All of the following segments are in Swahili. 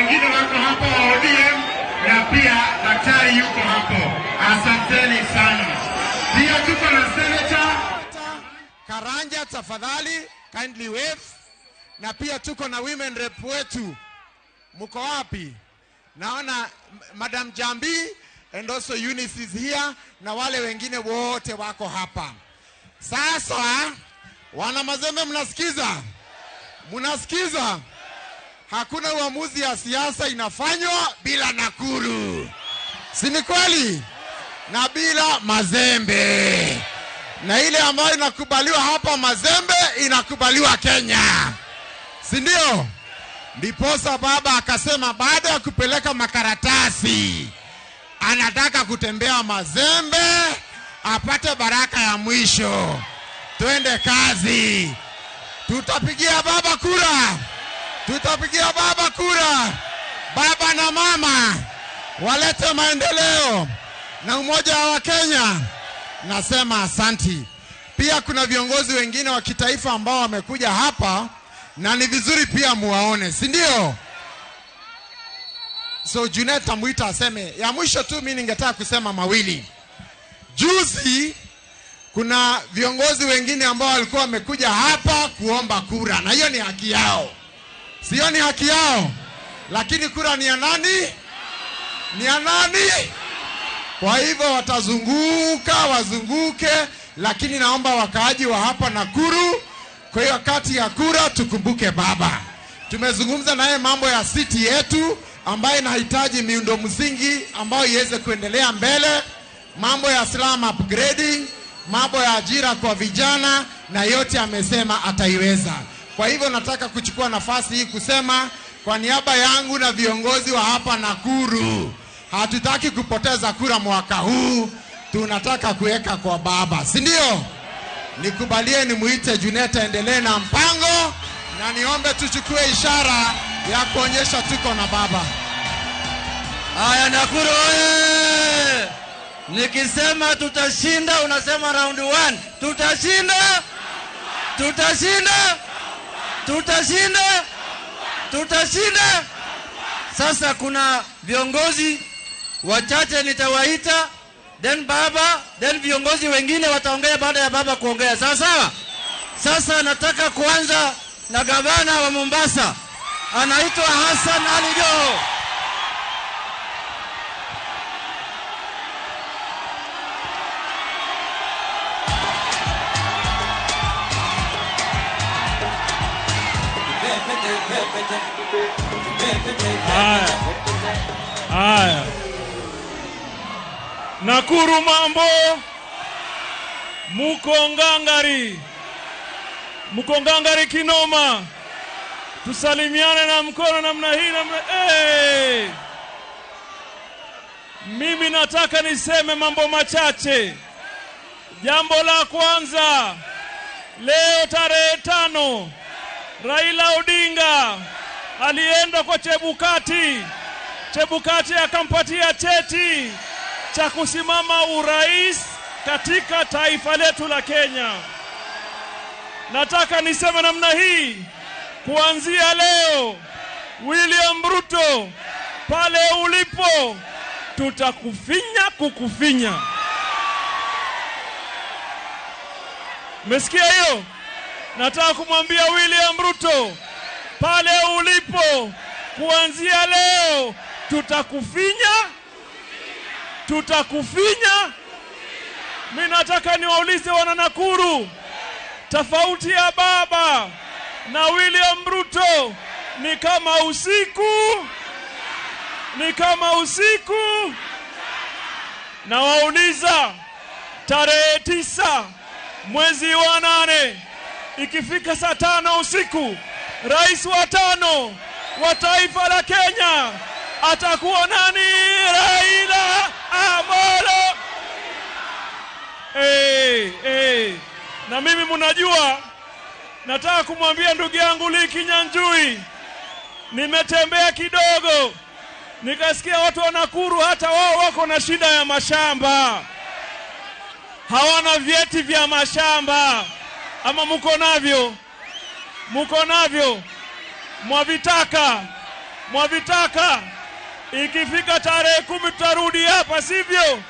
Wengine wako hapo wa ODM na pia daktari yuko hapo. Asanteni sana. Pia tuko na senator Karanja, tafadhali kindly wave. Na pia tuko na women rep wetu, mko wapi? Naona Madam Jambi and also Eunice is here na wale wengine wote wako hapa. Sasa wana Mazembe, mnasikiza? Mnasikiza? Hakuna uamuzi ya siasa inafanywa bila Nakuru, si ni kweli? Na bila Mazembe. Na ile ambayo inakubaliwa hapa Mazembe inakubaliwa Kenya, si ndio? Ndiposa baba akasema baada ya kupeleka makaratasi anataka kutembea Mazembe apate baraka ya mwisho. Twende kazi. Tutapigia baba kura, tutapigia baba kura. Baba na mama walete maendeleo na umoja wa Kenya. Nasema asanti. Pia kuna viongozi wengine wa kitaifa ambao wamekuja hapa na ni vizuri pia muwaone, si ndio? So Junet tamuita aseme. Ya mwisho tu mimi ningetaka kusema mawili. Juzi kuna viongozi wengine ambao walikuwa wamekuja hapa kuomba kura, na hiyo ni haki yao. Sio ni haki yao? Lakini kura ni ya nani? Ni ya nani? Kwa hivyo watazunguka, wazunguke, lakini naomba wakaaji wa hapa Nakuru, kwa hiyo wakati ya kura tukumbuke baba. Tumezungumza naye mambo ya city yetu ambayo inahitaji miundo msingi ambayo iweze kuendelea mbele, mambo ya slum upgrading, mambo ya ajira kwa vijana, na yote amesema ataiweza. Kwa hivyo nataka kuchukua nafasi hii kusema kwa niaba yangu na viongozi wa hapa Nakuru, hatutaki kupoteza kura mwaka huu, tunataka kuweka kwa baba, si ndio? Nikubalie nimuite Junet aendelee na mpango, na niombe tuchukue ishara ya kuonyesha tuko na baba. Haya Nakuru oye! Nikisema tutashinda unasema round 1. Tutashinda! Tutashinda! Tutashinda! Tutashinda! Sasa kuna viongozi wachache nitawaita, then baba, then viongozi wengine wataongea baada ya baba kuongea. Sawa sawa? Sasa nataka kuanza na gavana wa Mombasa, anaitwa Hassan Ali Joho. Haya. Haya. Nakuru mambo. Muko ngangari. Muko ngangari kinoma. Tusalimiane na mkono namna hii namna. Hey! Mimi nataka niseme mambo machache. Jambo la kwanza, leo tarehe 5 Raila Odinga alienda kwa Chebukati. Chebukati akampatia cheti cha kusimama urais katika taifa letu la Kenya. Nataka niseme namna hii, kuanzia leo William Ruto, pale ulipo tutakufinya kukufinya. Umesikia hiyo? Nataka kumwambia William Ruto, pale ulipo kuanzia leo tutakufinya, tutakufinya. Mimi nataka niwaulize wana Nakuru, tofauti ya baba na William Ruto ni kama usiku, ni kama usiku. Na wauliza, tarehe 9 mwezi wa 8 ikifika saa 5 usiku, rais wa 5 wa taifa la Kenya atakuwa nani? Raila Amolo. Hey, hey. Na mimi mnajua, nataka kumwambia ndugu yangu Lee Kinyanjui, nimetembea kidogo nikasikia watu wa Nakuru hata wao wako na shida ya mashamba, hawana vyeti vya mashamba. Ama muko navyo? Muko navyo? Mwavitaka? Mwavitaka? Ikifika tarehe 10 tutarudi hapa, sivyo?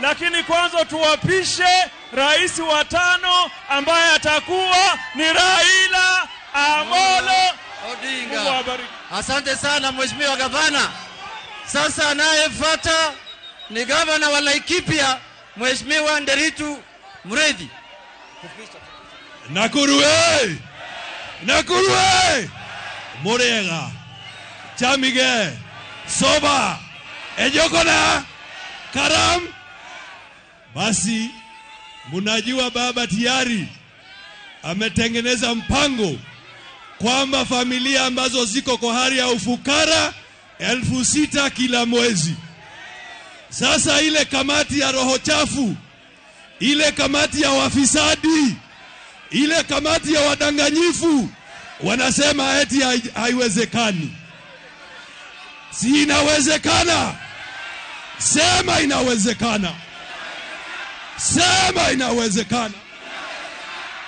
Lakini kwanza tuwapishe rais wa 5 ambaye atakuwa ni Raila Amolo Odinga. Asante sana Mheshimiwa Gavana. Sasa anayefuata ni gavana wa Laikipia, Mheshimiwa Nderitu Muriithi. Nakuru eh! Nakuru eh! Murega, Chamige, Soba, Ejokona, Karam. Basi mnajua baba tayari ametengeneza mpango kwamba familia ambazo ziko kwa hali ya ufukara 6,000 kila mwezi. Sasa ile kamati ya roho chafu, ile kamati ya wafisadi, ile kamati ya wadanganyifu wanasema eti haiwezekani. Si inawezekana? Sema inawezekana. Sema inawezekana.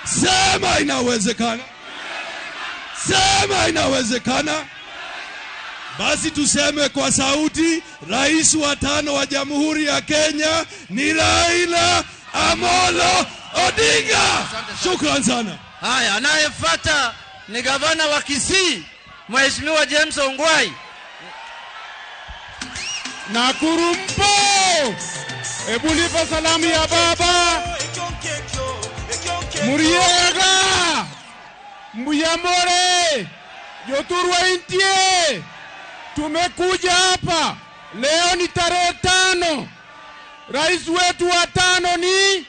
Sema inawezekana. Sema inawezekana. Basi tuseme kwa sauti, rais wa 5 wa Jamhuri ya Kenya ni Raila Amolo Odinga. Shukran sana. Haya, anayefuata ni gavana wa Kisii, Mheshimiwa James Ongwae. Nakuru mpo! Ebu lipa salamu ya baba. Muriega! Mbuyamore! Joturwa intie! Tumekuja hapa leo ni tarehe 5. Rais wetu wa 5 ni?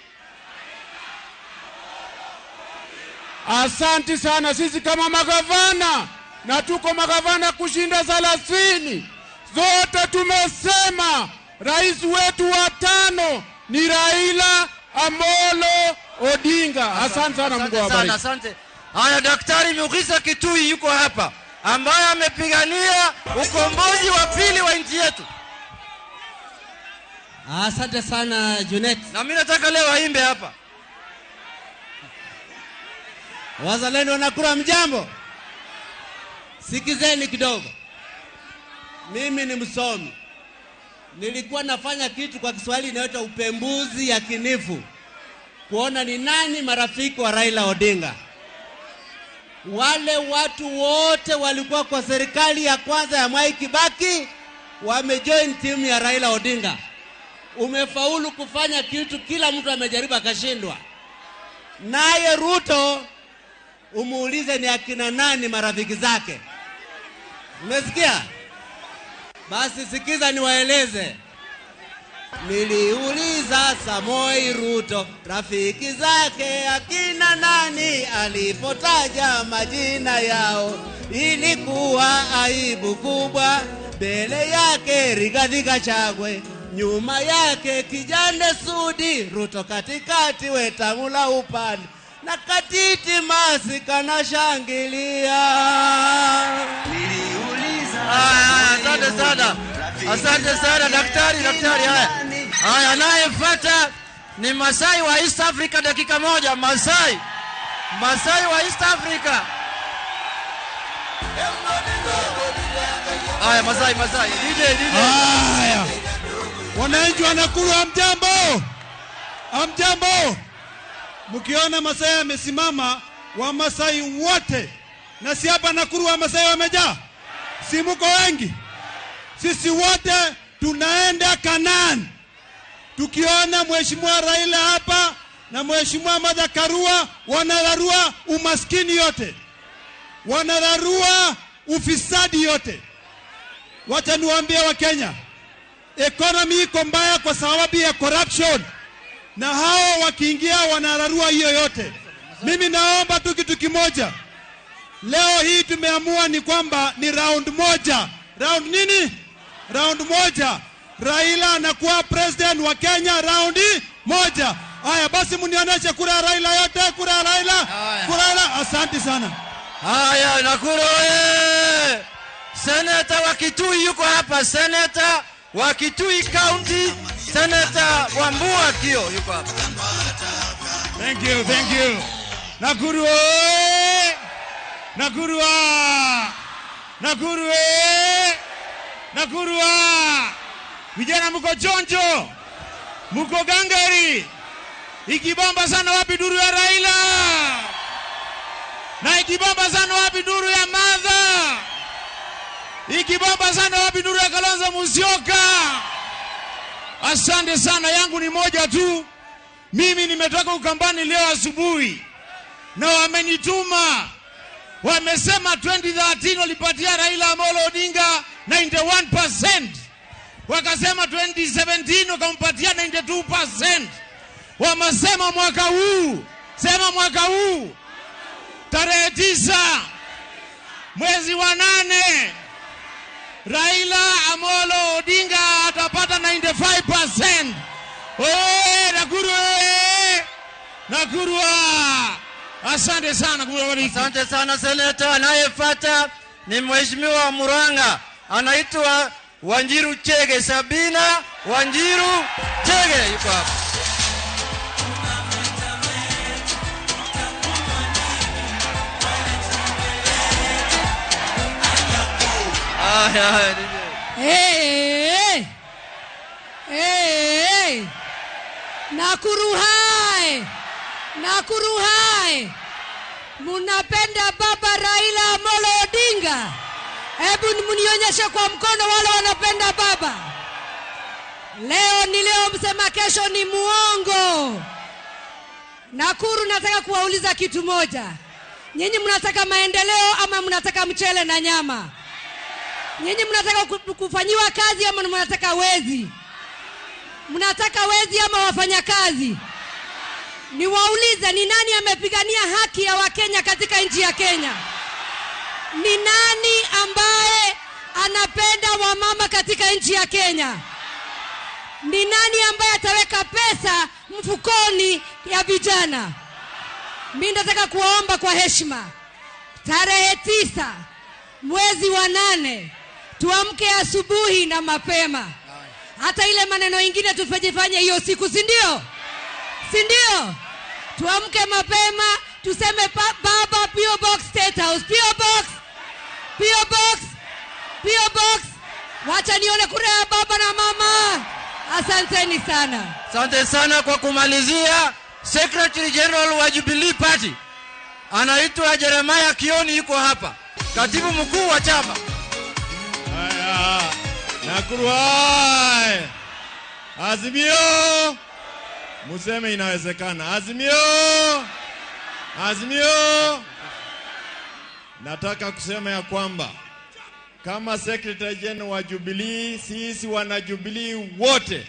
Asante sana. Sisi kama magavana, na tuko magavana kushinda 30, zote tumesema rais wetu wa 5 ni Raila Amolo Odinga. Asante sana, Mungu awabariki. Asante. Haya, Daktari Mukhisa Kitui yuko hapa, ambaye amepigania ukombozi wa pili wa nchi yetu. Asante sana Junet. Na mimi nataka leo aimbe hapa. Wazalendo wanakura mjambo. Sikizeni kidogo. Mimi ni msomi. Nilikuwa nafanya kitu kwa Kiswahili inaitwa upembuzi yakinifu, kuona ni nani marafiki wa Raila Odinga. Wale watu wote walikuwa kwa serikali ya kwanza ya Mwai Kibaki wamejoin timu ya Raila Odinga. Umefaulu kufanya kitu kila mtu amejaribu akashindwa. Naye Ruto umuulize ni akina nani marafiki zake. Umesikia? Basi sikiza niwaeleze. Niliuliza Samoi Ruto rafiki zake akina nani, alipotaja majina yao ilikuwa aibu kubwa. Mbele yake Rigathi Gachagua, nyuma yake Kijane Sudi, Ruto katikati, Wetangula upande, na Katiti Masika na shangilia. Asante sana. Asante sana daktari, daktari. Haya. Haya, anayefuata ni Masai wa East Africa, dakika moja. Masai. Masai wa East Africa. Haya, Masai, Masai. DJ, DJ. Haya. Wananchi wa Nakuru hamjambo? Hamjambo? Mkiona Masai amesimama, wa Masai wote. Na si hapa Nakuru wa Masai wamejaa? Si mko wengi? Sisi wote tunaenda Kanaan. Tukiona Mheshimiwa Raila hapa na Mheshimiwa Martha Karua, wanararua umaskini yote, wanararua ufisadi yote. Wacha niwaambie wa Kenya, economy iko mbaya kwa sababu ya corruption, na hao wakiingia wanararua hiyo yote. Mimi naomba tu kitu kimoja. Leo hii tumeamua ni kwamba ni round moja. Round nini? Round moja. Raila anakuwa president wa Kenya round moja. Haya basi mnionyeshe kura ya Raila yote, kura ya Raila, kura ya Raila. Asante sana. Haya, Nakuru oye! Senator wa Kitui yuko hapa, Senator wa Kitui County, Senator Wambua Kio yuko hapa. Thank you, thank you. Nakuru oye! Nakuru ah! Nakuru eh! Nakuru ah! Vijana mko chonjo, mko gangari. Ikibamba sana wapi duru ya Raila? Na ikibamba sana wapi duru ya Martha? Ikibamba sana wapi duru ya Kalonzo Musyoka? Asante sana, yangu ni moja tu. Mimi nimetoka Ukambani leo asubuhi na wamenituma, wamesema 2013 walipatia Raila Amolo Odinga 91%, wakasema 2017 wakampatia 92%. Wamesema mwaka huu, sema mwaka huu tarehe 9 mwezi wa 8 Raila Amolo Odinga atapata 95%. Oe, Nakuru oe! Nakuru ah! Asante sana, Mungu awabariki. Asante sana seneta. Anayefuata ni Mheshimiwa Murang'a, anaitwa Wanjiru Chege, Sabina Wanjiru Chege yuko hapa. Haya, haya, DJ. Hey, hey. Hey, hey. Nakuru hai. Nakuru hai. Munapenda baba Raila Amolo Odinga? Hebu mnionyeshe kwa mkono wale wanapenda baba. Leo ni leo, msema kesho ni muongo. Nakuru, nataka kuwauliza kitu moja. Nyinyi mnataka maendeleo ama mnataka mchele na nyama? Nyinyi mnataka kufanyiwa kazi ama mnataka wezi? Mnataka wezi ama wafanyakazi? Niwaulize, ni nani amepigania haki ya Wakenya katika nchi ya Kenya? Ni nani ambaye anapenda wamama katika nchi ya Kenya? Ni nani ambaye ataweka pesa mfukoni ya vijana? Mimi nataka kuwaomba kwa heshima, tarehe 9 mwezi wa 8 tuamke asubuhi na mapema. Hata ile maneno ingine tufanye hiyo siku, si ndio? Si ndio? Tuamke mapema, tuseme baba P.O. Box State House, P.O. Box, P.O. Box, P.O. Box. Wacha nione kura ya baba na mama. Asanteni sana. Asante sana. Kwa kumalizia, Secretary General wa Jubilee Party anaitwa Jeremiah Kioni yuko hapa, katibu mkuu wa chama. Haya, Nakuru hai! Azimio! Museme inawezekana. Azimio! Azimio! Nataka kusema ya kwamba kama Secretary General wa Jubilee, sisi wana Jubilee wote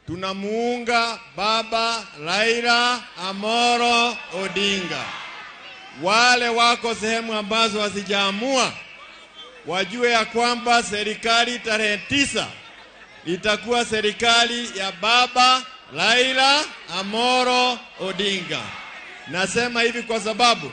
tunamuunga baba Raila Amolo Odinga. Wale wako sehemu ambazo hazijaamua wajue ya kwamba serikali tarehe 9 itakuwa serikali ya baba Raila Amolo Odinga. Nasema hivi kwa sababu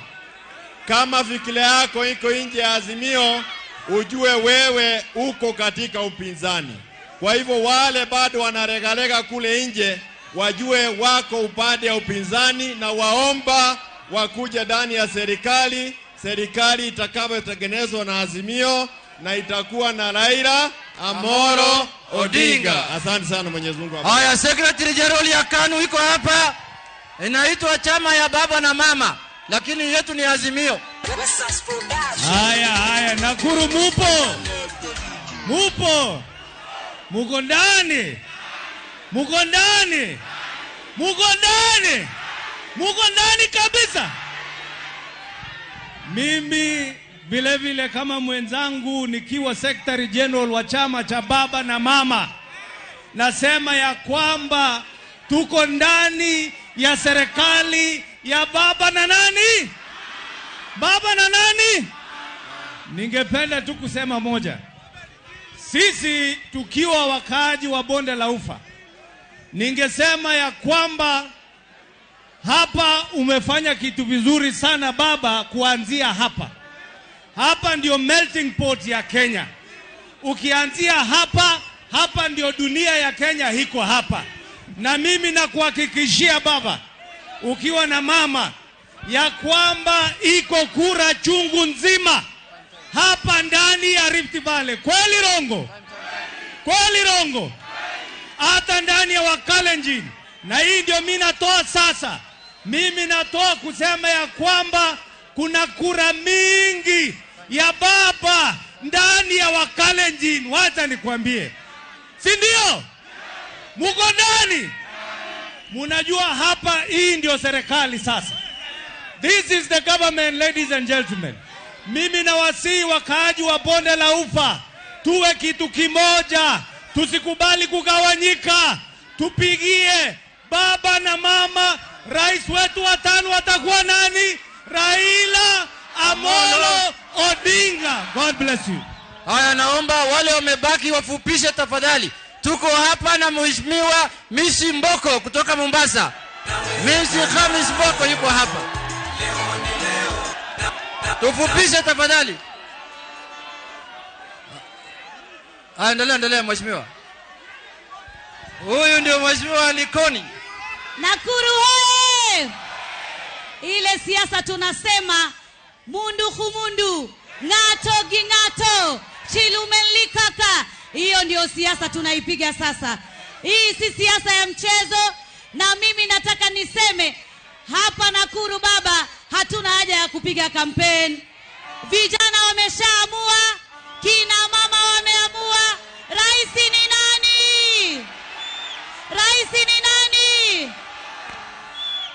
kama fikira yako iko nje ya Azimio, ujue wewe uko katika upinzani. Kwa hivyo wale bado wanaregalega kule nje wajue wako upande ya upinzani na waomba wakuja ndani ya serikali, serikali itakayotengenezwa na Azimio na itakuwa na Raila Amolo Odinga. Asante sana, Mwenyezi Mungu awabariki. Haya, Secretary General ya KANU iko hapa, inaitwa chama ya baba na mama, lakini yetu ni Azimio. Haya, haya, Nakuru mupo? Mupo? Muko ndani? Muko ndani? Muko ndani? Muko ndani kabisa. Mimi vile vile kama mwenzangu nikiwa Secretary General wa chama cha baba na mama, nasema ya kwamba tuko ndani ya serikali ya baba na nani? Baba na nani? Ningependa tu kusema moja. Sisi tukiwa wakaaji wa bonde la Ufa, ningesema ya kwamba hapa umefanya kitu vizuri sana baba, kuanzia hapa. Hapa ndio melting pot ya Kenya. Ukianzia hapa, hapa ndio dunia ya Kenya iko hapa. Na mimi nakuhakikishia baba, ukiwa na mama, ya kwamba iko kura chungu nzima hapa ndani ya Rift Valley. Kweli rongo? Kweli rongo? Hata ndani ya Wakalenjin. Na hii ndio mimi natoa sasa. Mimi natoa kusema ya kwamba kuna kura mingi ya baba ndani ya Wakalenjin. Wacha nikwambie, si ndio? Muko ndani? Munajua hapa hii ndio serikali sasa. This is the government, ladies and gentlemen. Mimi nawasihi wakaaji wa bonde la Ufa, tuwe kitu kimoja, tusikubali kugawanyika, tupigie baba na mama. Rais wetu wa tano atakuwa nani? Raila Amolo Odinga. God bless you. Haya, naomba wale wamebaki wafupishe tafadhali. Tuko hapa na Mheshimiwa Mishi Mboko kutoka Mombasa. Mishi Khamis Mboko yuko hapa. Tufupishe tafadhali. Haya, endelea mheshimiwa. Huyu ndio Mheshimiwa Likoni. Nakuru hoye! Ile siasa tunasema mundu khumundu, ng'ato ging'ato, chilumelikaka. Hiyo ndio siasa tunaipiga sasa. Hii si siasa ya mchezo. Na mimi nataka niseme hapa Nakuru baba, hatuna haja ya kupiga kampeni. Vijana wameshaamua, kina mama wameamua. Rais ni nani? Rais ni nani?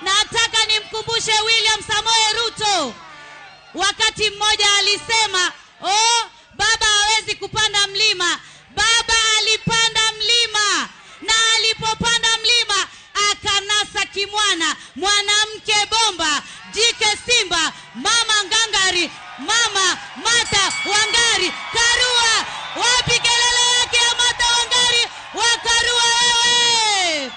Nataka nimkumbushe William Samoei Ruto. Wakati mmoja alisema, oh, baba hawezi kupanda mlima. Baba alipanda mlima, na alipopanda mlima akanasa kimwana, mwanamke bomba, jike simba, mama ngangari, mama Martha Wangari Karua. Wapi kelele yake ya Martha Wangari wa Karua wewe?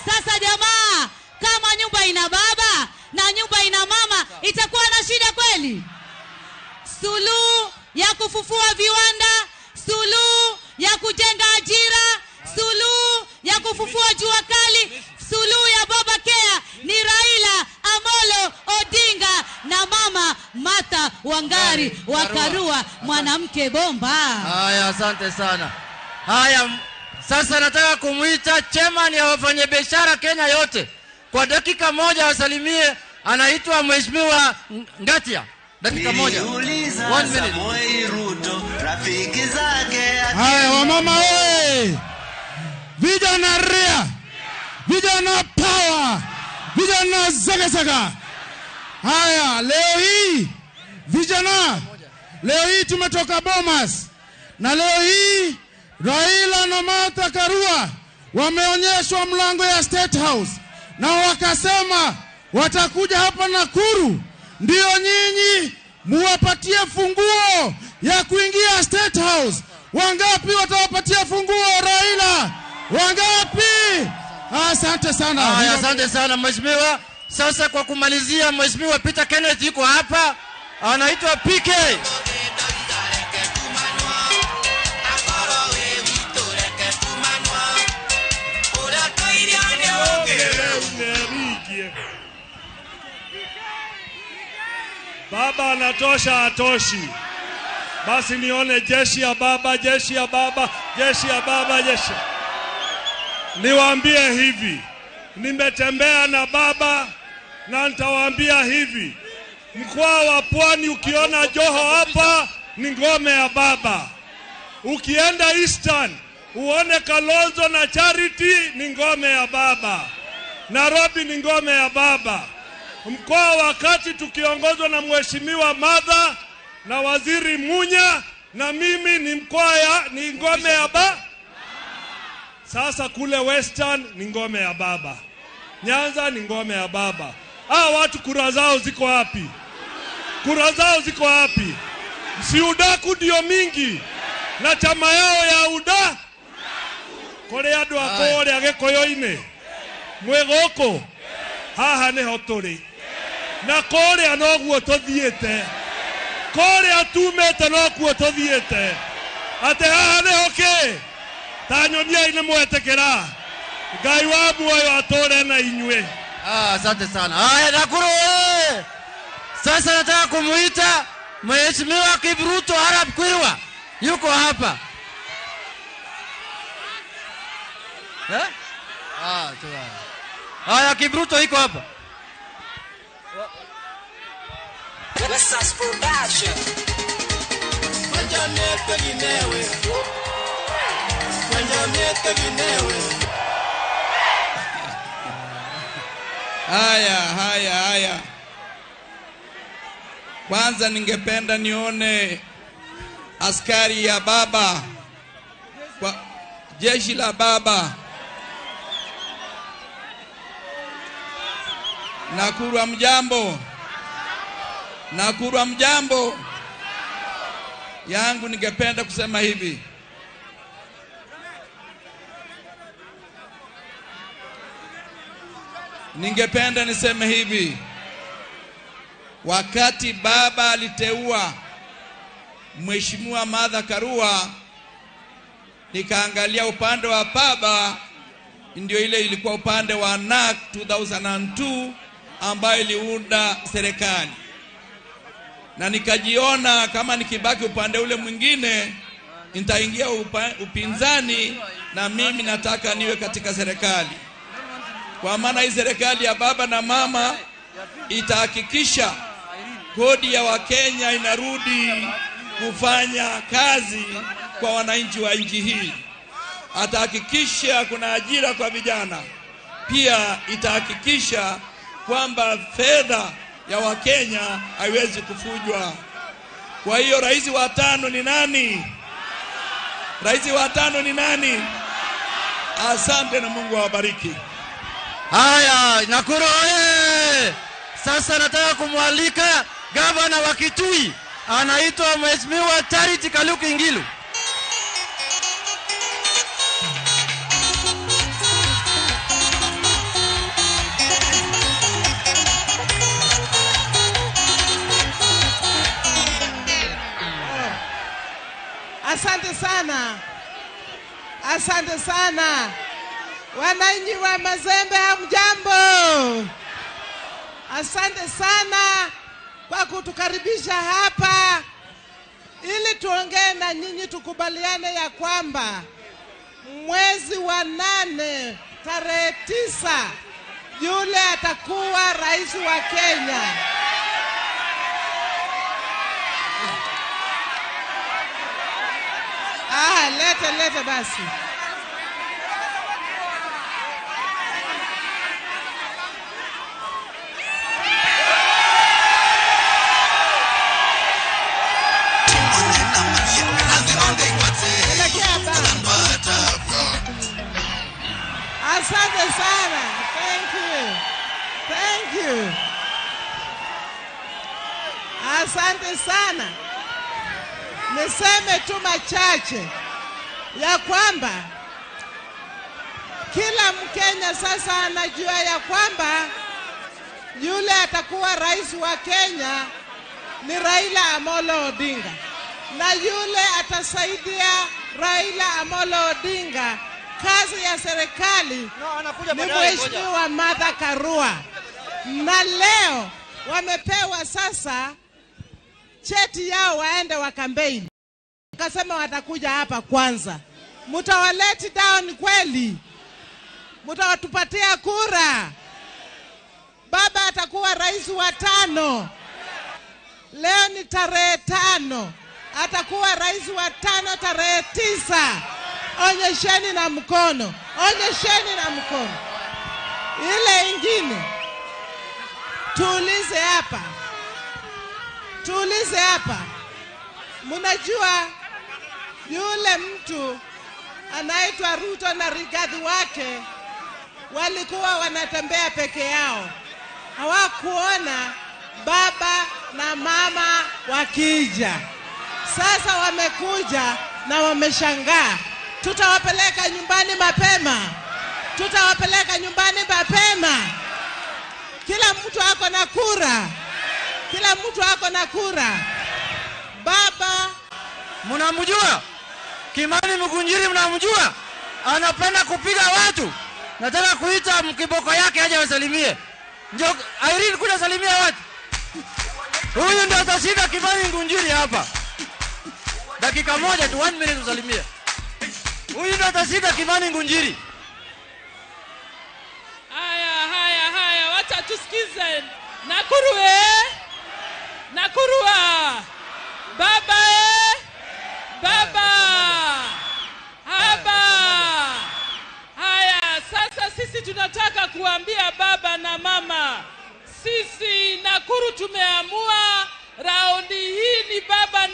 Sasa jamaa, kama nyumba ina baba na nyumba ina mama, itakuwa na shida kweli? Suluhu ya kufufua viwanda, suluhu ya kujenga ajira, suluhu ya kufufua jua kali, suluhu ya Baba Care ni Raila Amolo Odinga na mama Martha Wangari wa Karua, mwanamke bomba. Haya, asante sana. Haya, sasa nataka kumuita chairman ya wafanyabiashara Kenya yote. Kwa dakika moja wasalimie, anaitwa Mheshimiwa Ngatia. Dakika moja. 1 minute. Haya wamama oye! Vijana ria, vijana power, vijana zagazaga. Haya, leo hii vijana, leo hii tumetoka Bomas, na leo hii Raila na Martha Karua wameonyeshwa mlango ya State House, na wakasema watakuja hapa Nakuru ndio nyinyi muwapatie funguo ya kuingia State House. Wangapi watawapatia funguo Raila? Wangapi? Asante sana. Haya, asante sana mheshimiwa. Sasa kwa kumalizia, Mheshimiwa Peter Kenneth yuko hapa, anaitwa PK. Baba anatosha, atoshi. Basi nione jeshi ya baba, jeshi ya baba, jeshi ya baba, jeshi. Niwaambie hivi, nimetembea na baba na nitawaambia hivi. Mkoa wa Pwani ukiona Joho hapa ni ngome ya baba. Ukienda Eastern uone Kalonzo na Charity ni ngome ya baba. Nairobi ni ngome ya baba. Mkoa wa Kati tukiongozwa na Mheshimiwa Martha na Waziri Munya na mimi ni mkoa ya ni ngome ya ba. Sasa kule Western ni ngome ya baba. Nyanza ni ngome ya baba. Hawa watu kura zao ziko wapi? Kura zao ziko wapi? Si udaku ndio mingi na chama yao ya uda. Kore andu akore agikoyo-ini mwi guku haha niho turi na kuria noguo tuthiite, kuria tumite nokuo tuthiite, ati haha niho ki ta nyoniai ni mwetikira Ngai wa muoyo ature na inyue. Asante sana. Haya, Nakuru. Sasa nataka kumuita Mheshimiwa Kibruto Arap Kwirwa yuko hapa. Eh? Ah, sawa. Haya, Kibruto yuko hapa. Haya, haya, haya. Kwanza ningependa nione askari ya baba, kwa jeshi la baba. Nakuru hamjambo? Nakuru hamjambo? Yangu ningependa kusema hivi. Ningependa niseme hivi. Wakati baba aliteua Mheshimiwa Martha Karua, nikaangalia upande wa baba, ndio ile ilikuwa upande wa NAC 2002 ambayo iliunda serikali. Na nikajiona kama nikibaki upande ule mwingine nitaingia upinzani, na mimi nataka niwe katika serikali. Kwa maana hii serikali ya baba na mama itahakikisha kodi ya Wakenya inarudi kufanya kazi kwa wananchi wa nchi hii. Atahakikisha kuna ajira kwa vijana. Pia itahakikisha kwamba fedha ya Wakenya haiwezi kufujwa. Kwa hiyo rais wa tano ni nani? Rais wa tano ni nani? Asante na Mungu awabariki. Haya, Nakuru oye! Sasa nataka kumwalika gavana wa Kitui, anaitwa Mheshimiwa Charity Kaluki Ngilu. Asante sana. Asante sana. Wananchi wa Mazembe hamjambo. Asante sana kwa kutukaribisha hapa ili tuongee na nyinyi, tukubaliane ya kwamba mwezi wa 8 tarehe 9 yule atakuwa rais wa Kenya. Ah, lete lete basi. Asante sana. Thank you. Thank you. Asante sana. Niseme tu machache ya kwamba kila Mkenya sasa anajua ya kwamba yule atakuwa rais wa Kenya ni Raila Amolo Odinga, na yule atasaidia Raila Amolo Odinga kazi ya serikali ni Mheshimiwa Martha Karua. Na leo wamepewa sasa cheti yao waende wa kampeni. Wakasema watakuja hapa kwanza. Mutawaleti down kweli? Mutawatupatia kura? Baba atakuwa rais wa 5. Leo ni tarehe 5. Atakuwa rais wa 5 tarehe 9. Onyesheni na mkono. Onyesheni na mkono. Ile ingine tuulize hapa. Tuulize hapa. Mnajua yule mtu anaitwa Ruto na Rigathi wake walikuwa wanatembea peke yao. Hawakuona baba na mama wakija. Sasa wamekuja na wameshangaa. Tutawapeleka nyumbani mapema. Tutawapeleka nyumbani mapema. Kila mtu ako na kura. Kila mtu ako na kura. Baba, mnamjua? Kimani Mkunjiri mnamjua? Anapenda kupiga watu. Nataka kuita mkiboko yake aje wasalimie. Njoo Irene, kuja salimia watu. Huyu ndio atashinda Kimani Ngunjiri hapa. Dakika moja tu, 1 minute usalimie. Huyu ndio atashinda Kimani Ngunjiri. Haya, haya, haya, wacha tusikize. Nakuru Nakuru baba baba haba. Haya, sasa sisi tunataka kuambia baba na mama, sisi Nakuru tumeamua raundi hii ni baba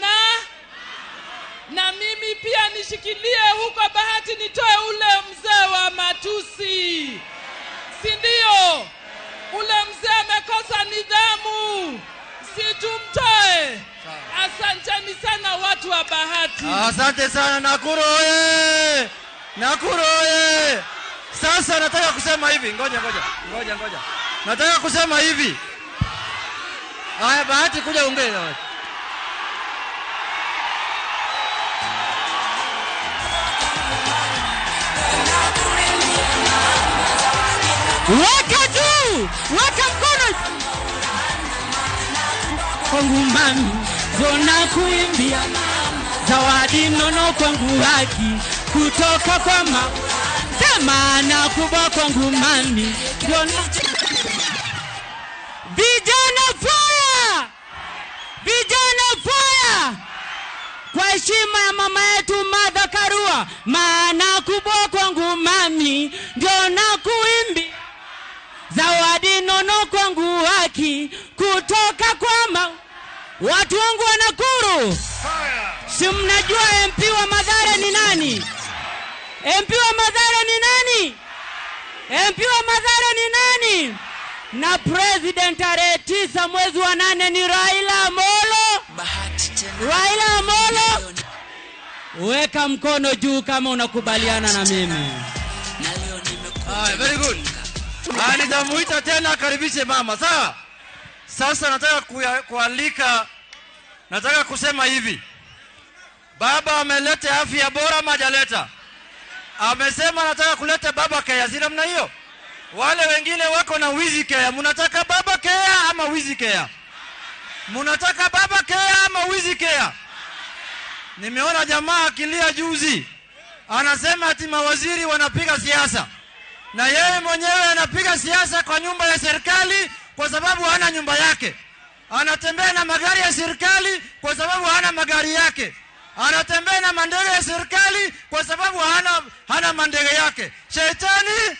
na mimi pia nishikilie huko Bahati, nitoe ule mzee wa matusi, si ndio? Ule mzee amekosa nidhamu, si tumtoe? Asanteni sana watu wa Bahati. Asante sana Nakuru oye! Nakuru oye! Sasa nataka kusema hivi, ngoja. Nataka kusema hivi. Haya Bahati, kuja ongea na watu. Weka juu, weka mkono kwangu mami, zona kuimbia zawadi nono kwangu haki kutoka kwa mama, sema kubwa kwangu mami. Vijana fire! Vijana fire! Kwa heshima ya mama yetu Martha Karua, maana kubwa kwangu mami, ndio nakuimbia zawadi nono kwangu haki kutoka kwa watu wangu wa Nakuru. Si mnajua MP wa Mathare ni nani? MP wa Mathare ni nani? MP wa Mathare ni nani? Na president tarehe 9 mwezi wa 8 ni Raila Amolo. Raila Amolo. Weka mkono juu kama unakubaliana na mimi. Very good. Nitamuita tena akaribishe mama, sawa? Sasa nataka kualika, nataka kusema hivi. Baba ameleta afya bora ama hajaleta? Amesema nataka kuleta baba kea, si namna hiyo? Wale wengine wako na wizi kea. Mnataka baba kea ama wizi kea? Mnataka baba kea ama wizi kea? Nimeona jamaa akilia juzi. Anasema ati mawaziri wanapiga siasa. Na yeye mwenyewe anapiga siasa kwa nyumba ya serikali kwa sababu hana nyumba yake. Anatembea na magari ya serikali kwa sababu hana magari yake. Anatembea na mandege ya serikali kwa sababu hana mandege yake. Shetani!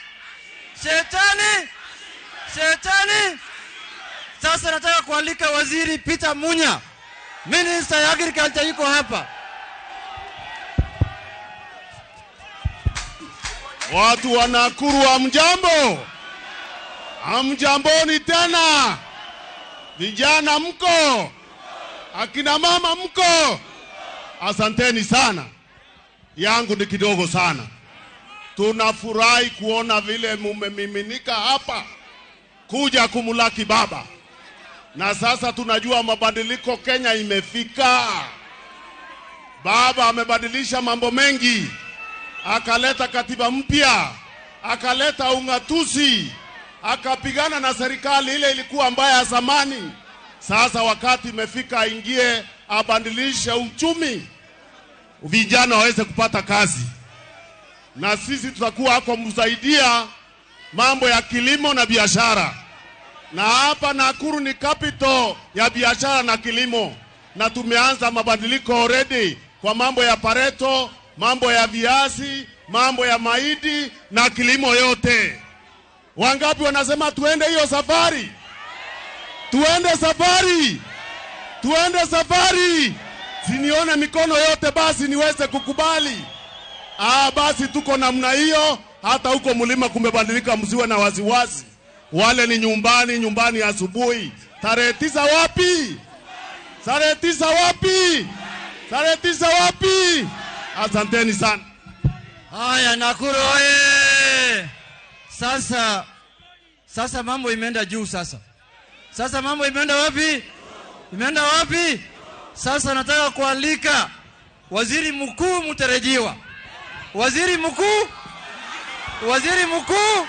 Shetani! Shetani! Sasa nataka kualika Waziri Peter Munya, Minister ya Agriculture, yuko hapa. Watu wa Nakuru hamjambo? Hamjamboni tena? Vijana mko? Akina mama mko? Asanteni sana. Yangu ni kidogo sana. Tunafurahi kuona vile mumemiminika hapa kuja kumulaki baba. Na sasa tunajua mabadiliko Kenya imefika. Baba amebadilisha mambo mengi. Akaleta katiba mpya, akaleta ungatuzi, akapigana na serikali ile ilikuwa mbaya ya zamani. Sasa wakati imefika aingie abadilishe uchumi, vijana waweze kupata kazi. Na sisi tutakuwa hapo kumsaidia mambo ya kilimo na biashara. Na hapa Nakuru ni capital ya biashara na kilimo. Na tumeanza mabadiliko already kwa mambo ya pareto, mambo ya viazi, mambo ya mahindi na kilimo yote. Wangapi wanasema tuende hiyo safari? Tuende safari. Tuende safari. Sinione mikono yote basi niweze kukubali. Basi tuko namna hiyo. Hata huko mlima kumebadilika, msiwe na wasiwasi. Wale ni nyumbani, nyumbani asubuhi. Tarehe 9 wapi? Tarehe 9 wapi? Tarehe 9 wapi? Asanteni sana. Haya Nakuru oye. Sasa mambo imeenda juu sasa. Sasa mambo imeenda wapi? Imeenda wapi? Sasa nataka kualika Waziri Mkuu mtarajiwa. Waziri Mkuu? Waziri Mkuu?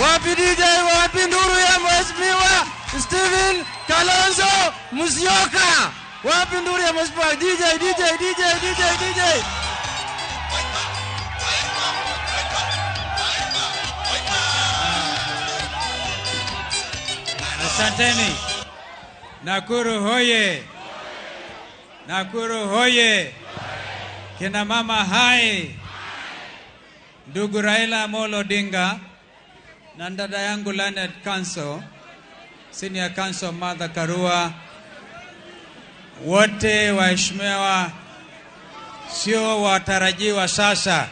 Wapi DJ? Wapi nduru ya Mheshimiwa Stephen Kalonzo Musyoka. Wapi nduru ya Mheshimiwa? DJ, DJ, DJ, DJ, DJ. Asanteni. Nakuru hoye. Nakuru hoye. Kina mama hai. Ndugu Raila Amolo Odinga na dada yangu Leonard Council, Senior Council Martha Karua, wote waheshimiwa, sio watarajiwa sasa.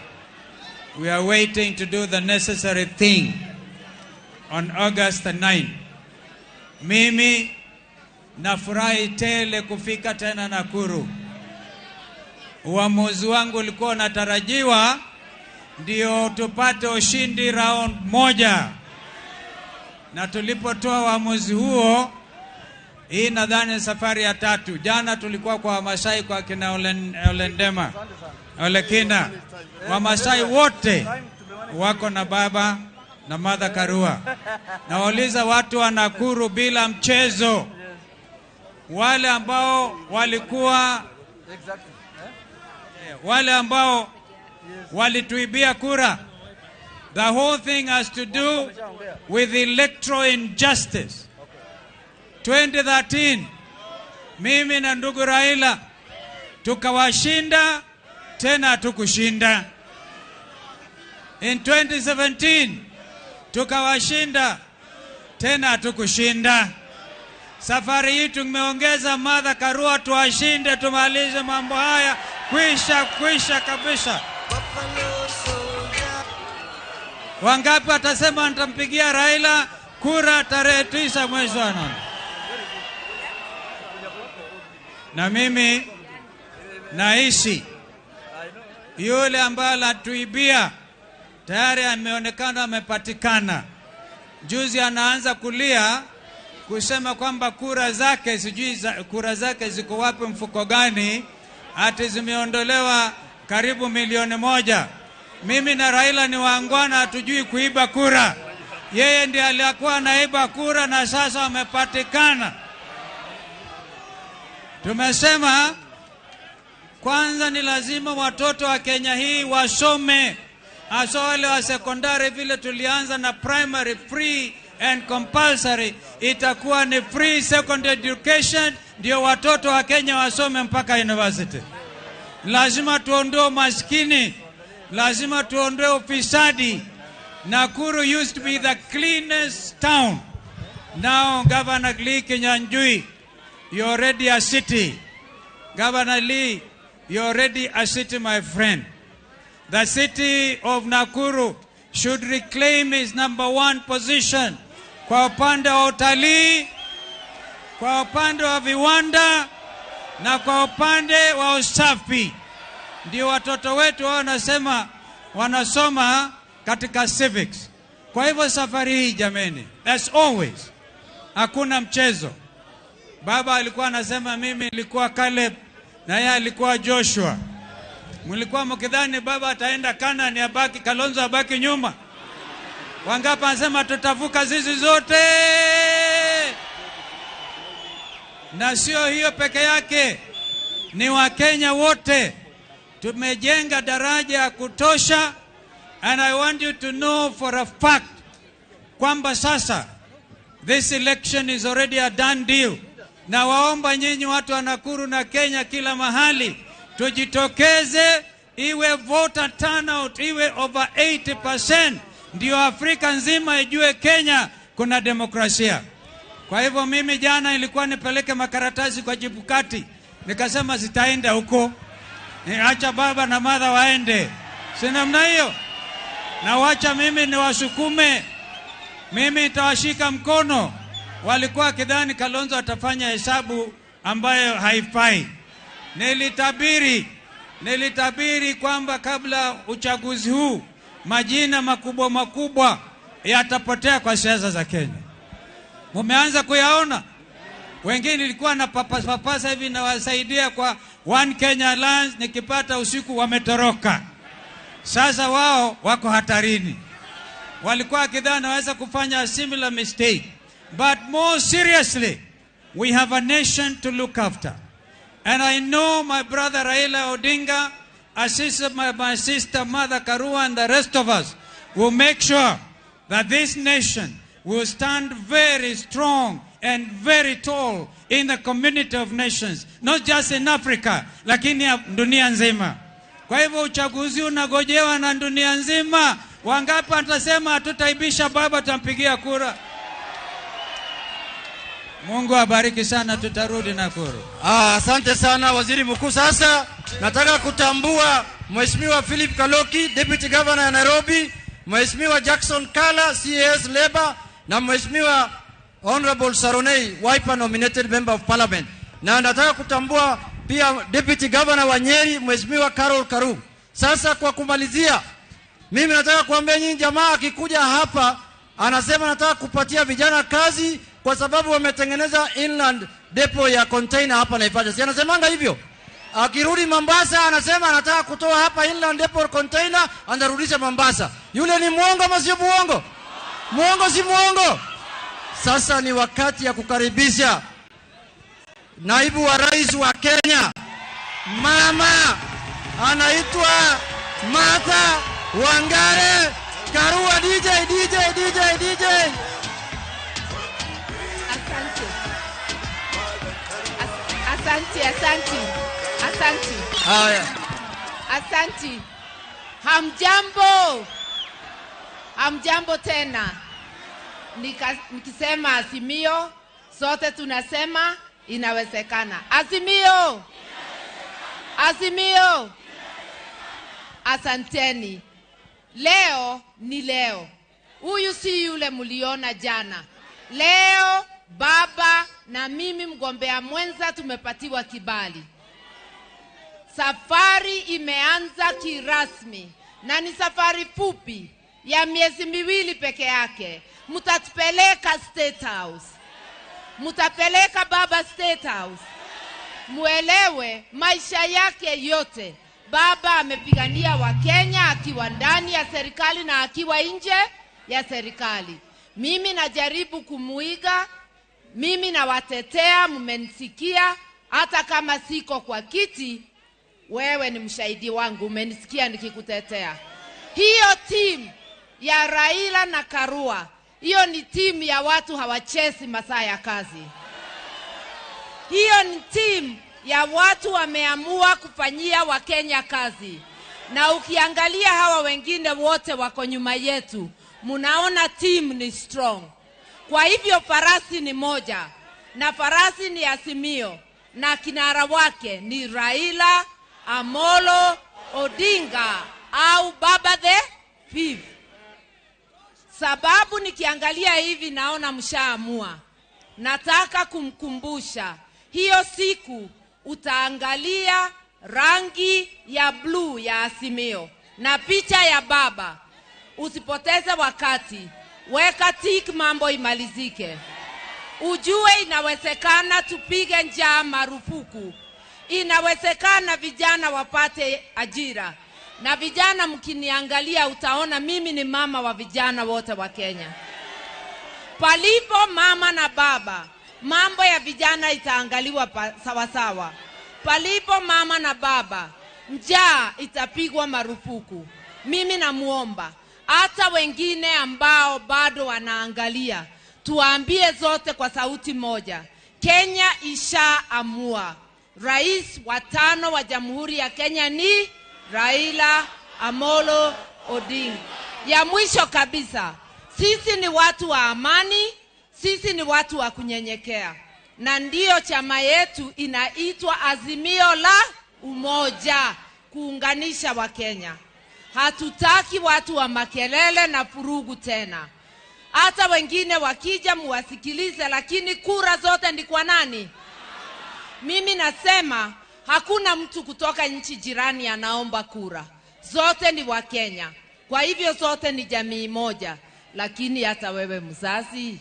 We are waiting to do the necessary thing on August the 9th. Mimi nafurahi tele kufika tena Nakuru. Uamuzi wangu ulikuwa unatarajiwa ndio tupate ushindi round moja, na tulipotoa uamuzi huo, hii nadhani safari ya tatu. Jana tulikuwa kwa Wamasai, kwa kina Olendema, Olekina. Wamasai wote wako na baba na Martha Karua. Nawauliza watu wa Nakuru bila mchezo, wale ambao walikuwa, wale ambao walituibia kura. The whole thing has to do with electoral injustice. 2013 mimi na ndugu Raila tukawashinda, tena hatukushinda. In 2017 tukawashinda, tena hatukushinda. Safari hii tumeongeza Martha Karua, tuwashinde, tumalize mambo haya kwisha kwisha kabisa. Wangapi watasema nitampigia Raila kura tarehe 9 mwezi wa 8? Na mimi naishi yule ambaye alituibia tayari ameonekana amepatikana. Juzi anaanza kulia kusema kwamba kura zake sijui kura zake ziko wapi, mfuko gani, ati zimeondolewa karibu 1,000,000. Mimi na Raila ni waangwana, hatujui kuiba kura. Yeye ndiye alikuwa anaiba kura na sasa amepatikana. Tumesema kwanza ni lazima watoto wa Kenya hii wasome, hasa wale wa sekondari. Vile tulianza na primary free and compulsory, itakuwa ni free secondary education, ndio watoto wa Kenya wasome mpaka university. Lazima tuondoe maskini, lazima tuondoe ufisadi. Nakuru used to be the cleanest town. Now Governor Lee Kinyanjui, you're already a city. Governor Lee, you're already a city, my friend. The city of Nakuru should reclaim its number 1 position kwa upande wa utalii, kwa upande wa viwanda na kwa upande wa usafi. Ndio watoto wetu wao wanasema wanasoma katika civics. Kwa hivyo safari hii jameni, as always, hakuna mchezo. Baba alikuwa anasema mimi nilikuwa Caleb na yeye alikuwa Joshua. Mlikuwa mkidhani baba ataenda Kanani, abaki Kalonzo abaki nyuma. Wangapi anasema tutavuka zizi zote? Na sio hiyo peke yake, ni Wakenya wote. Tumejenga daraja ya kutosha, and I want you to know for a fact kwamba sasa this election is already a done deal. Na waomba nyinyi watu wa Nakuru na Kenya kila mahali tujitokeze, iwe voter turnout iwe over 80%, ndio Afrika nzima ijue Kenya kuna demokrasia. Kwa hivyo mimi jana ilikuwa nipeleke makaratasi kwa Chebukati, nikasema sitaenda huko, acha baba na mother waende, si namna hiyo? Na wacha mimi niwasukume, mimi nitawashika mkono. Walikuwa kidhani Kalonzo atafanya hesabu ambayo haifai. Nilitabiri kwamba kabla uchaguzi huu majina makubwa makubwa yatapotea kwa siasa za Kenya. Mumeanza kuyaona. Wengine nilikuwa na papasa hivi nawasaidia kwa One Kenya Alliance, nikipata usiku wametoroka. Sasa wao wako hatarini. Walikuwa kidhani naweza kufanya similar mistake. But more seriously, we have a nation to look after. And I know my brother Raila Odinga, assisted by my sister Martha Karua and the rest of us, will make sure that this nation will stand very strong and very tall in the community of nations, not just in Africa, lakini dunia nzima. Kwa hivyo uchaguzi unagojewa na dunia nzima. Wangapi watasema hatutaibisha baba, tutampigia kura? Mungu abariki sana, tutarudi Nakuru. Asante sana Waziri Mkuu. Sasa nataka kutambua Mheshimiwa Philip Kaloki, Deputy Governor ya Nairobi, Mheshimiwa Jackson Kala, CAS Labor, na Mheshimiwa Honorable Saronei, Wiper nominated Member of Parliament. Na nataka kutambua pia Deputy Governor wa Nyeri, Mheshimiwa Carol Karu. Sasa kwa kumalizia, mimi nataka kuambia nyinyi jamaa akikuja hapa anasema nataka kupatia vijana kazi kwa sababu wametengeneza inland depot ya container hapa Naivasha. Si anasemanga hivyo? Akirudi Mombasa anasema anataka kutoa hapa inland depot container, anarudisha Mombasa. Yule ni muongo ama sio muongo? Muongo si muongo? Sasa ni wakati ya kukaribisha naibu wa rais wa Kenya, mama anaitwa Martha Wangare Karua. DJ, DJ, DJ, DJ. Asante. Asante, asante. Asante. Haya. Asante. Hamjambo. Hamjambo tena. Nikisema Azimio, sote tunasema inawezekana. Azimio. Azimio. Asanteni. Leo ni leo. Huyu si yule mliona jana. Leo baba na mimi mgombea mwenza tumepatiwa kibali. Safari imeanza kirasmi na ni safari fupi ya miezi miwili peke yake. Mtatupeleka State House. Mtapeleka baba State House. Muelewe maisha yake yote baba amepigania Wakenya akiwa ndani ya serikali na akiwa nje ya serikali. Mimi najaribu kumuiga, mimi nawatetea, mmenisikia. Hata kama siko kwa kiti, wewe ni mshahidi wangu, umenisikia nikikutetea. Hiyo team ya Raila na Karua, hiyo ni team ya watu hawachezi masaa ya kazi. Hiyo ni team ya watu wameamua kufanyia Wakenya kazi. Na ukiangalia hawa wengine wote wako nyuma yetu, munaona team ni strong. Kwa hivyo farasi ni moja, na farasi ni Azimio, na kinara wake ni Raila Amolo Odinga au Baba the Fifth. Sababu nikiangalia hivi naona mshaamua. Nataka kumkumbusha hiyo siku utaangalia rangi ya blue ya Azimio na picha ya baba. Usipoteze wakati, weka tik, mambo imalizike. Ujue inawezekana tupige njaa marufuku. Inawezekana vijana wapate ajira. Na vijana mkiniangalia utaona mimi ni mama wa vijana wote wa Kenya. Palipo mama na baba, mambo ya vijana itaangaliwa sawasawa. Palipo mama na baba, njaa itapigwa marufuku. Mimi namuomba hata wengine ambao bado wanaangalia, tuambie zote kwa sauti moja. Kenya ishaamua. Rais wa 5 wa Jamhuri ya Kenya ni Raila Amolo Odinga. Ya mwisho kabisa, sisi ni watu wa amani, sisi ni watu wa kunyenyekea. Na ndiyo chama yetu inaitwa Azimio la Umoja, kuunganisha wa Kenya. Hatutaki watu wa makelele na furugu tena. Hata wengine wakija muwasikilize, lakini kura zote ni kwa nani? Mimi nasema hakuna mtu kutoka nchi jirani anaomba kura. Zote ni wa Kenya. Kwa hivyo zote ni jamii moja. Lakini hata wewe mzazi,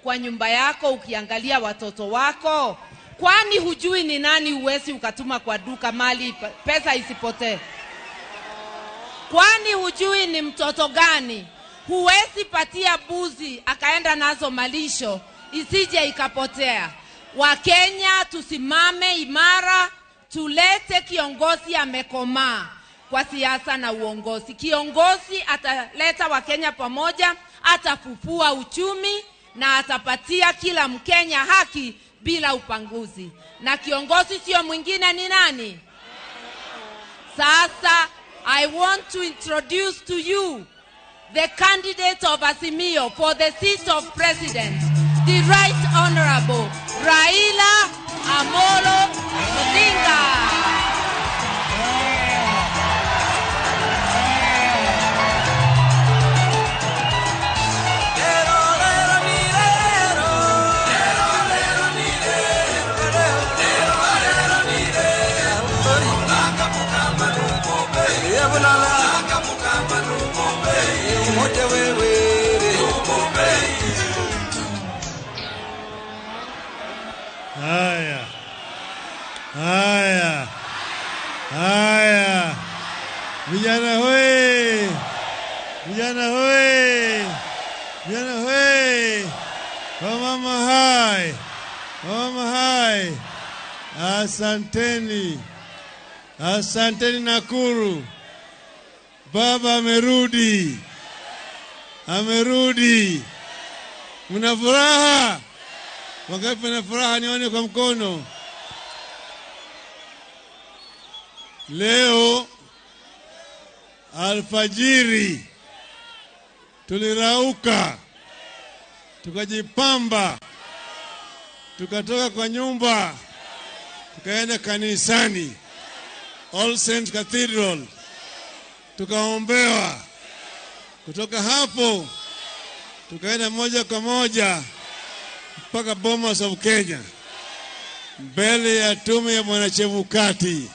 kwa nyumba yako ukiangalia watoto wako, kwani hujui ni nani uwezi ukatuma kwa duka mali pesa isipotee? Kwani hujui ni mtoto gani huwezi patia buzi akaenda nazo malisho isije ikapotea. Wakenya tusimame imara, tulete kiongozi amekomaa kwa siasa na uongozi. Kiongozi ataleta Wakenya pamoja, atafufua uchumi na atapatia kila Mkenya haki bila upanguzi. Na kiongozi sio mwingine ni nani? Sasa I want to introduce to you the candidate of Azimio for the seat of president, the Right Honorable Raila Amolo Odinga. Haya, haya, haya, vijana hoi, vijana hoi, vijana hoi, wamama hai, wamama hai, asanteni, asanteni Nakuru. Baba amerudi, amerudi. Mna furaha? Wangapi wana furaha? Nione kwa mkono. Leo alfajiri tulirauka, tukajipamba, tukatoka kwa nyumba, tukaenda kanisani All Saints Cathedral, tukaombewa. Kutoka hapo tukaenda moja kwa moja mpaka Bomas of Kenya, mbele ya tume ya Bwana Chebukati.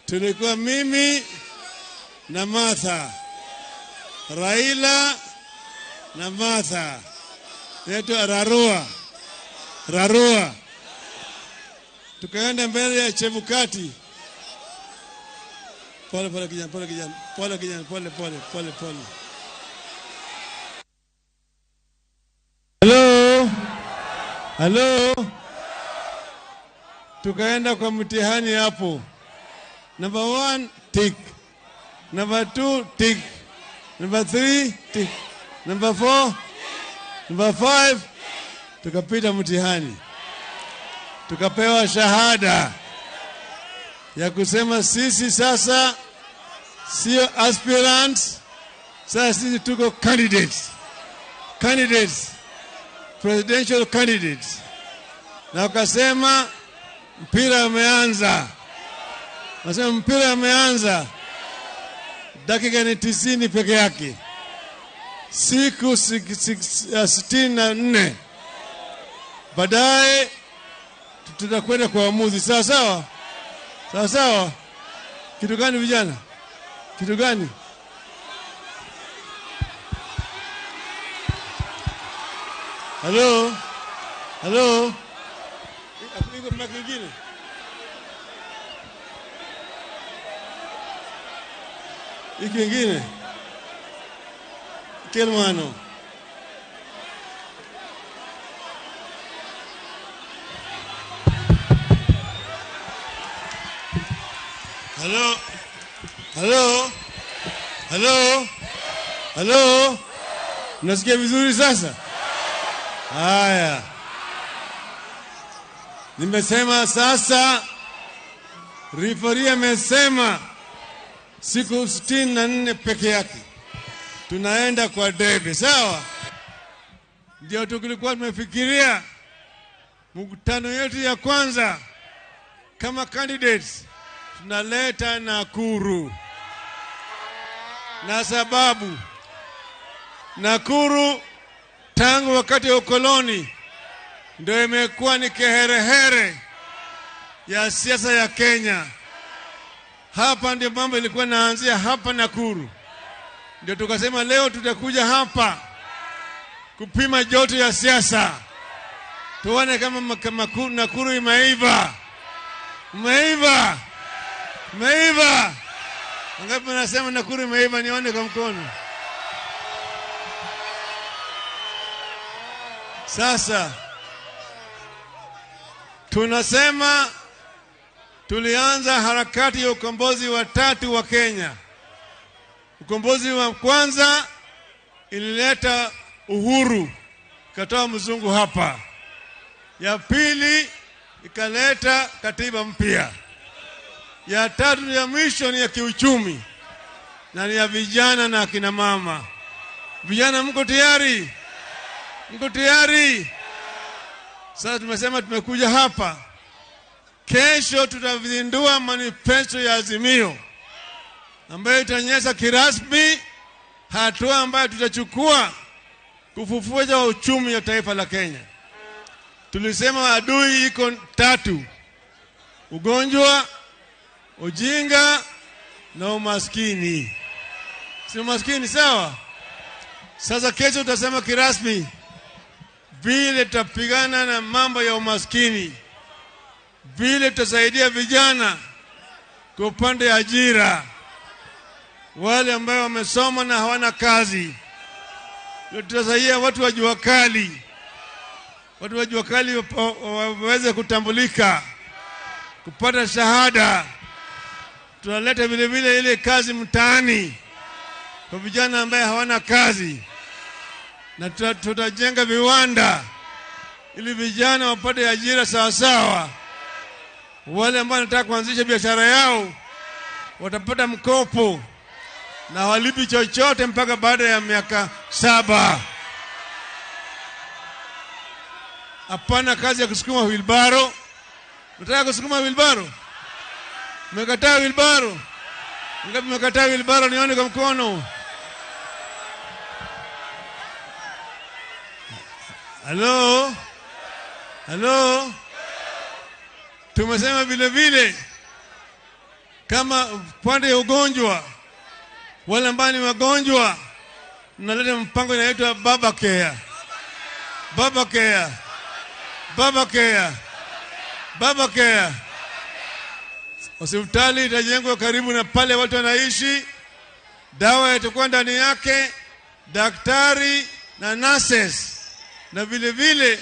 Tulikuwa mimi na Martha, Raila na Martha, yetu Rarua, Rarua. Tukaenda mbele ya Chebukati. Pole pole kijana, pole kijana, pole kijana, pole pole pole pole. Hello. Hello. Tukaenda kwa mtihani hapo. Number 1 tick. Number 2 tick. Number 3 tick. Number 4, number 5 tukapita mtihani. Tukapewa shahada ya kusema sisi sasa sio aspirants, sasa sisi tuko candidates. Candidates, presidential candidates. Na wakasema mpira umeanza. Wasema mpira umeanza. Dakika ni 90 peke yake. Siku 64. Baadaye tutakwenda kwa uamuzi. Sawa sawa? Sawa sawa? Kitu gani vijana? Kitu gani? Hello? Hello? Iko mic nyingine? Iko nyingine? Kelmano. Hello? Hello? Hello? Hello? Mnasikia vizuri sasa? Haya. Nimesema sasa, referee amesema siku 64 peke yake tunaenda kwa debe, sawa? Ndio tulikuwa tumefikiria mkutano yetu ya kwanza kama candidates tunaleta Nakuru. Na sababu Nakuru tangu wakati wa ukoloni ndio imekuwa ni keherehere ya siasa ya Kenya. Hapa ndio mambo ilikuwa inaanzia, hapa Nakuru. Ndio tukasema leo tutakuja hapa kupima joto ya siasa, tuone kama Nakuru imeiva. Imeiva. Imeiva. Wangapi wanasema Nakuru imeiva? Nione kwa mkono. Sasa tunasema tulianza harakati ya ukombozi wa tatu wa Kenya. Ukombozi wa kwanza ilileta uhuru, ikatoa mzungu hapa. Ya pili ikaleta katiba mpya. Ya tatu ya mwisho ni ya kiuchumi na ni ya vijana na akina mama. Vijana mko tayari? Mko tayari? Sasa tumesema tumekuja hapa. Kesho tutazindua manifesto ya Azimio ambayo itaonyesha kirasmi hatua ambayo tutachukua kufufua uchumi wa taifa la Kenya. Tulisema adui iko tatu: ugonjwa, ujinga na umaskini. Si umaskini, sawa? Sasa kesho tutasema kirasmi vile tutapigana na mambo ya umaskini, vile tutasaidia vijana kwa upande ajira, wale ambao wamesoma na hawana kazi. Tutasaidia watu wa jua kali, watu wa jua kali waweze kutambulika, kupata shahada. Tunaleta vile vile ile kazi mtaani kwa vijana ambao hawana kazi, na tutajenga viwanda ili vijana wapate ajira sawa sawa. Wale ambao wanataka kuanzisha biashara yao watapata mkopo na walipi chochote mpaka baada ya miaka 7. Hapana kazi ya kusukuma wheelbarrow. Unataka kusukuma wheelbarrow? Mmekataa wheelbarrow? Ngapi mmekataa wheelbarrow? Nione kwa mkono. Hello? Hello? Tumesema vile vile kama upande ya ugonjwa, wale ambao ni wagonjwa, tunaleta mpango inaitwa Baba Care. Baba Care. Baba Care. Baba Care. Hospitali itajengwa karibu na pale watu wanaishi, dawa itakuwa ndani yake, daktari na nurses, na vile vile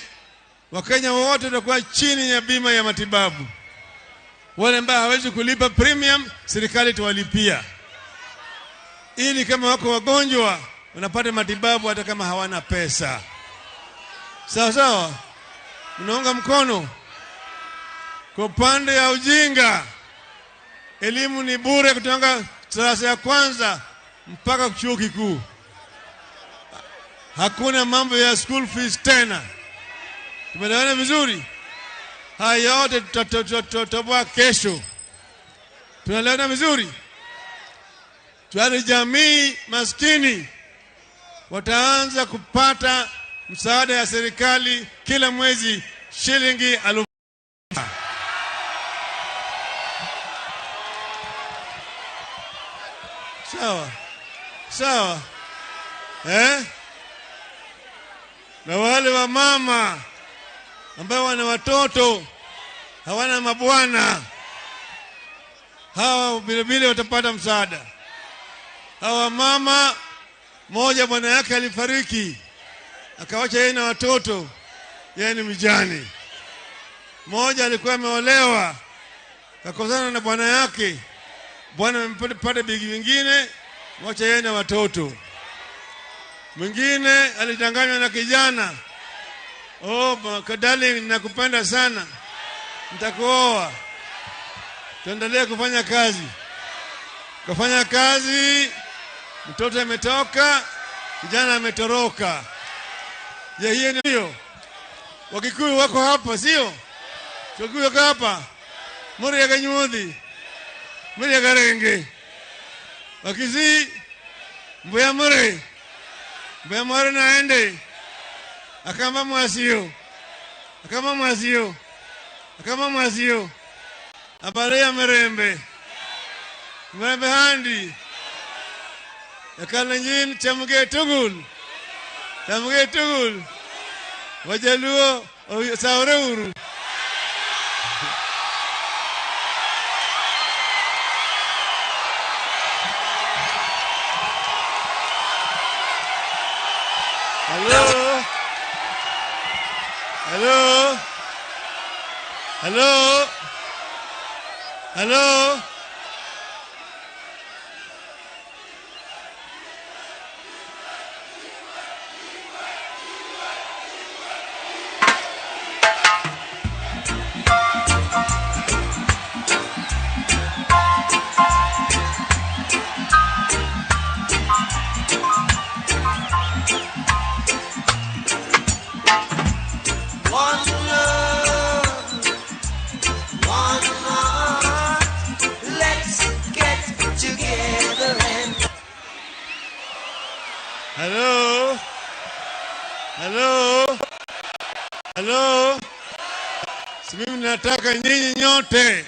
Wakenya wote watakuwa chini ya bima ya matibabu. Wale ambao hawezi kulipa premium, serikali itawalipia, ili kama wako wagonjwa wanapata matibabu hata kama hawana pesa. Sawa sawa? Mnaunga mkono? Kwa upande ya ujinga, elimu ni bure kutoka darasa ya kwanza mpaka chuo kikuu. Hakuna mambo ya school fees tena. Tumeelewana vizuri? Haya yote tutatoboa kesho. Tunaelewana vizuri? Tuale jamii maskini wataanza kupata msaada ya serikali kila mwezi shilingi 1000. Sawa? Sawa? Na wale wa mama ambao wana watoto hawana mabwana, hawa vile vile watapata msaada. Hawa mama, moja bwana yake alifariki akawacha yeye na watoto, yeye ni mjane. Moja alikuwa ameolewa akakosana na bwana yake, bwana amempata bigi nyingine, mwacha yeye na watoto. Mwingine alitanganywa na kijana, oh darling, nakupenda sana, nitakuoa, tuendelee kufanya kazi. Kufanya kazi, mtoto ametoka, kijana ametoroka. Je, hiyo ni hiyo? Wakikuyu wako hapa, sio? Wakikuyu wako hapa. Muri ya Kanyuthi, muri ya Karenge. Wakisii, mbuya muri. Mbuya muri naende. Akamba mwasio. Akamba mwasio. Akamba mwasio. Abare ya merembe. Merembe handi. Yakalenjin chamuge tugul. Chamuge tugul. Wajaluo saore uru. Hello. Hello? Hello? Hello? One love, one heart. Let's get together and Hello? Hello? Hello? Si mimi nataka nyinyi nyote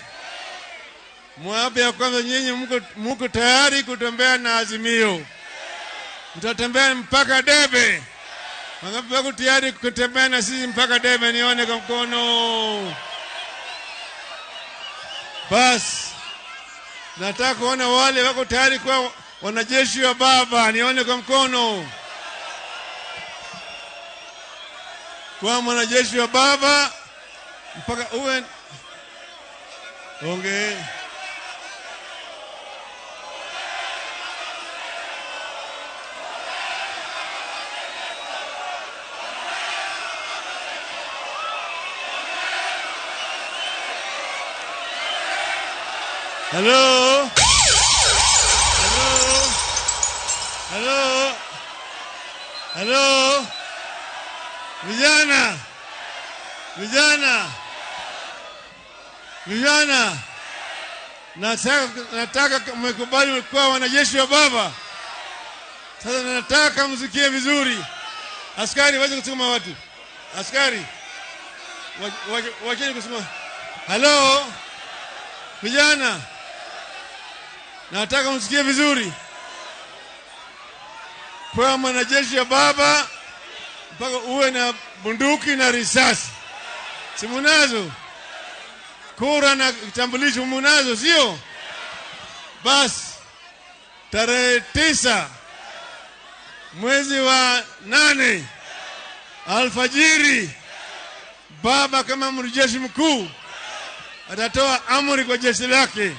mwape ya kwanza, nyinyi mko tayari kutembea na Azimio, mtatembea mpaka debe. Wangapi wako tayari kutembea na sisi mpaka debe? Nione kwa mkono. Bas, nataka kuona wale wako tayari kuwa wanajeshi wa baba, nione kwa mkono. Kwa mwanajeshi wa baba mpaka uwe onge. Hello? Hello? Hello? Hello? Vijana! Vijana! Vijana! Nataka mmekubali kuwa wanajeshi wa baba. Sasa nataka msikie vizuri. Askari waje kusukuma watu. Askari wacheni kusukuma. Hello? Vijana, nataka msikie vizuri. Kwa mwanajeshi wa baba mpaka uwe na bunduki na risasi. Si munazo? Kura na kitambulisho munazo, sio? Basi tarehe 9 mwezi wa 8 alfajiri, baba kama mjeshi mkuu atatoa amri kwa jeshi lake,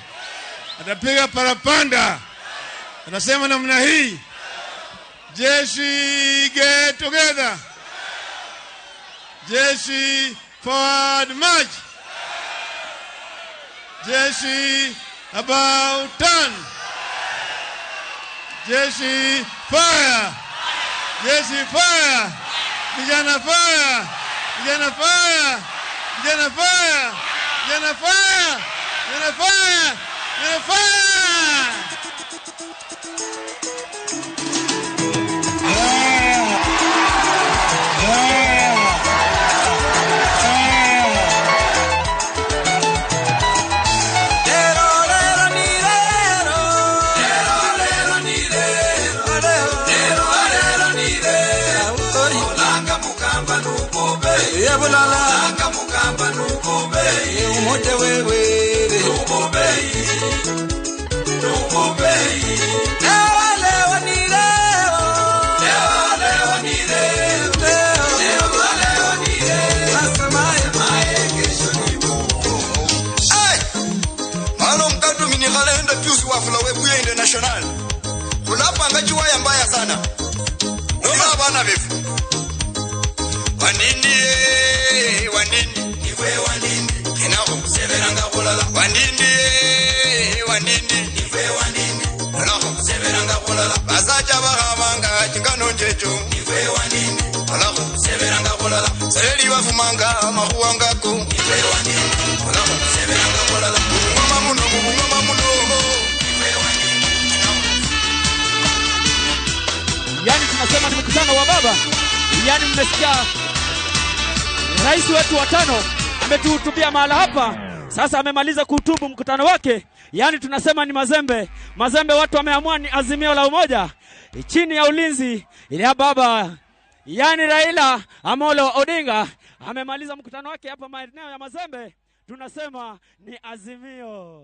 atapiga parapanda, atasema namna hii: jeshi get together, jeshi forward march, jeshi about turn, jeshi fire, jeshi fire, vijana fire, vijana fire, vijana fire, vijana fire, vijana fire, vijana fire. International kulapanga chiwaya mbaya sana noma bana befu wanini wanini niwe wanini kinako severanga kulala wanini wanini niwe wanini kinako severanga kulala basaja bahamanga chingano njecho niwe wanini kinako severanga kulala sereli bafumanga mahuangako niwe wanini kinako severanga kulala mama muno mama muno. Yani tunasema ni mkutano wa baba. Yani mmesikia rais wetu wa 5 ametuhutubia mahala hapa. Sasa amemaliza kuhutubu mkutano wake. Yani tunasema ni mazembe. Mazembe watu wameamua ni azimio la umoja chini ya ulinzi ya baba. Yani Raila Amolo Odinga amemaliza mkutano wake hapa maeneo ya Mazembe. Tunasema ni azimio.